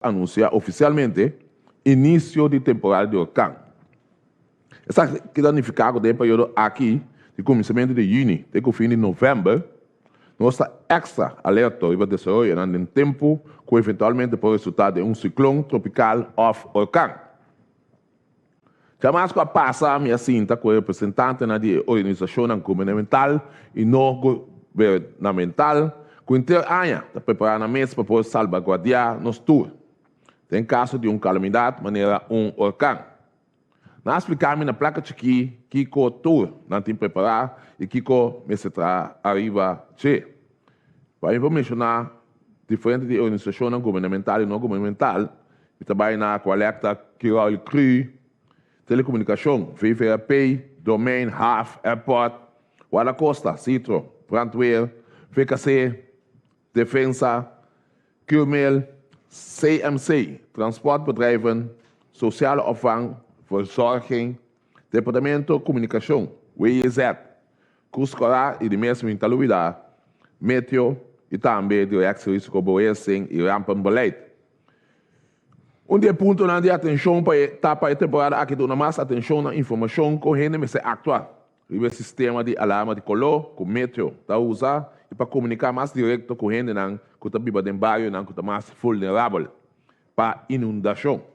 Anunsiá ofisialmente inisio di temporada di orkan. Esaki ta nifiká ku den e periodo aki, di kuminsamentu di yüni te ku fin di novèmber, nos ta èkstra alerto riba desaroyonan den tempu ku eventualmente por resultá den un siklon tropikal òf orkan. Djamas ku a pasa mi a sinta ku e representantenan di e organisashonnan gubernamental i no gubernamental ku henter aña ta prepará nan mes pa por salbaguardiá nos tur den kaso di un kalamidat manera un orkan. Nan a spliká mi na plaka chikí kiko tur nan tin prepará i kiko mester traha ariba dje. Pa mi por menshoná diferente di e organisashonnan gubernamental i no gubernamental, mi ta bai na Aqualectra, Curoil Cru, Telekomunikashon, VVRP, Domein, Haf, Airport, Guardacosta, Citro, Brandweer, VKC, Defensa, Curmail, CMC, Transportbedrijven, Sociale Opvang, Verzorging, Departamento Komunikashon, WJZ, Cruz Cora y di mes mi ta lubida Meteo y tambe Directie Risicobeheersing y Rampenbeleid. Un di e puntonan di atencion pa e ta pa e temporada aki duna mas atencion na informacion con hende mester actua riba e sistema di alarma di color cu Meteo ta usa y pa comunica mas directo cu hendenan cu ta biba den barionan cu ta mas vulnerabel pa inundacion.